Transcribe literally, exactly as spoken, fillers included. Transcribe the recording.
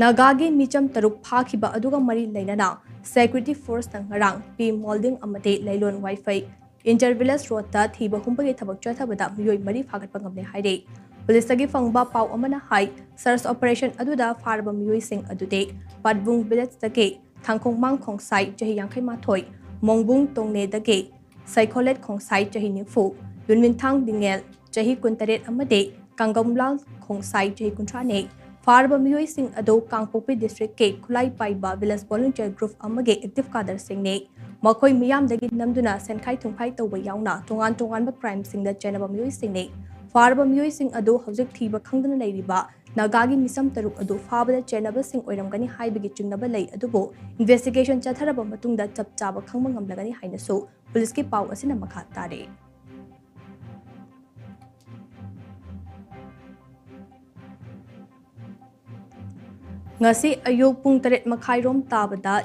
ꯅꯥꯒꯥꯒꯤ ꯃꯤꯆꯝ ꯇꯔꯨꯛ ꯐꯥꯈꯤꯕ ꯑꯗꯨꯒ ꯃꯔꯤ ꯂꯩꯅꯅ ꯁꯦꯀ꯭ꯌꯨꯔꯤꯇꯤ ꯐꯣꯔꯁꯅ ꯉꯔꯥꯡ ꯄꯤ ꯃꯣꯜꯗꯤꯡ ꯑꯃꯗꯤ ꯂꯩꯂꯣꯟ ꯋꯥꯏꯐꯩ ꯏꯟꯇꯔ ꯚꯤꯂꯦꯖ ꯔꯣꯗꯇ ꯊꯤꯕ ꯍꯨꯝꯕꯒꯤ ꯊꯕꯛ ꯆꯠꯊꯕꯗ ꯃꯤꯑꯣꯏ ꯃꯔꯤ ꯐꯥꯒꯠꯄ ꯉꯝꯂꯦ ꯍꯥꯏꯔꯤ꯫ ꯄꯨꯂꯤꯁꯇꯒꯤ ꯐꯪꯕ ꯄꯥꯎ ꯑꯃꯅ ꯍꯥꯏ, ꯁꯔꯆ ꯑꯣꯄꯔꯦꯁꯟ ꯑꯗꯨꯗ ꯐꯥꯔꯕ ꯃꯤꯑꯣꯏꯁꯤꯡ ꯑꯗꯨꯗꯤ ꯄꯥꯠꯕꯨꯡ ꯚꯤꯂꯦꯖꯇꯒꯤ ꯊꯥꯡꯈꯣꯡꯃꯥꯡ ꯈꯣꯡꯁꯥꯏ, ꯆꯍꯤ ꯌꯥꯡꯈꯩꯃꯥꯊꯣꯏ, ꯃꯣꯡꯕꯨꯡ ꯇꯣꯡꯅꯦꯗꯒꯤ ꯁꯩꯈꯣꯂꯦꯠ ꯈꯣꯡꯁꯥꯏ, ꯆꯍꯤ ꯅꯤꯐꯨ, ꯌꯨꯟꯃꯤꯟꯊꯥꯡ ꯗꯤꯉꯦꯜ, ꯆꯍꯤ ꯀꯨꯟꯇꯔꯦꯠ ꯑꯃꯗꯤ ꯀꯪꯒꯝꯂꯥꯜ ꯈꯣꯡꯁꯥꯏ, ꯆꯍꯤ ꯀꯨꯟꯊ꯭ꯔꯥꯅꯤ꯫ ꯐꯥꯔꯕ ꯃꯤꯑꯣꯏꯁꯤꯡ ꯑꯗꯨ ꯀꯥꯡꯄꯣꯛꯄꯤ ꯗꯤꯁꯇ꯭ꯔꯤꯛꯀꯤ ꯈꯨꯂꯥꯏ ꯄꯥꯏꯕ ꯚꯤꯂꯦꯖ ꯚꯣꯂꯨꯟꯇꯤꯌꯔ ꯒ꯭ꯔꯨꯞ ꯑꯃꯒꯤ ꯑꯦꯛꯇꯤꯚ ꯀꯥꯗꯔꯁꯤꯡꯅꯤ꯫ ꯃꯈꯣꯏ ꯃꯤꯌꯥꯝꯗꯒꯤ ꯅꯝꯗꯨꯅ ꯁꯦꯟꯈꯥꯏ ꯊꯨꯝꯈꯥꯏ ꯇꯧꯕ ꯌꯥꯎꯅ ꯇꯣꯉꯥꯟ ꯇꯣꯉꯥꯟꯕ ꯀ꯭ꯔꯥꯏꯝꯁꯤꯡꯗ ꯆꯦꯟꯅꯕ ꯃꯤꯑꯣꯏꯁꯤꯡꯅꯤ꯫ ꯐꯥꯔꯕ ꯃꯤꯑꯣꯏꯁꯤꯡ ꯑꯗꯨ ꯍꯧꯖꯤꯛ ꯊꯤꯕ ꯈꯪꯗꯅ ꯂꯩꯔꯤꯕ ꯅꯥꯒꯥꯒꯤ ꯃꯤꯆꯝ ꯇꯔꯨꯛ ꯑꯗꯨ ꯐꯥꯕꯗ ꯆꯦꯟꯅꯕꯁꯤꯡ ꯑꯣꯏꯔꯝꯒꯅꯤ ꯍꯥꯏꯕꯒꯤ ꯆꯤꯡꯅꯕ ꯂꯩ, ꯑꯗꯨꯕꯨ ꯏꯟꯚꯦꯁꯇꯤꯒꯦꯁꯟ ꯆꯠꯊꯔꯕ ꯃꯇꯨꯡꯗ ꯆꯞ ꯆꯥꯕ ꯈꯪꯕ ꯉꯝꯂꯒꯅꯤ ꯍꯥꯏꯅꯁꯨ ꯄꯨꯂꯤꯁꯀꯤ ꯄꯥꯎ ꯑꯁꯤꯅ ꯃꯈꯥ ꯇꯥꯔꯤ꯫ ꯉꯁꯤ ꯑꯌꯨꯛ ꯄꯨꯡ ꯇꯔꯦꯠ ꯃꯈꯥꯏꯔꯣꯝ ꯇꯥꯕꯗ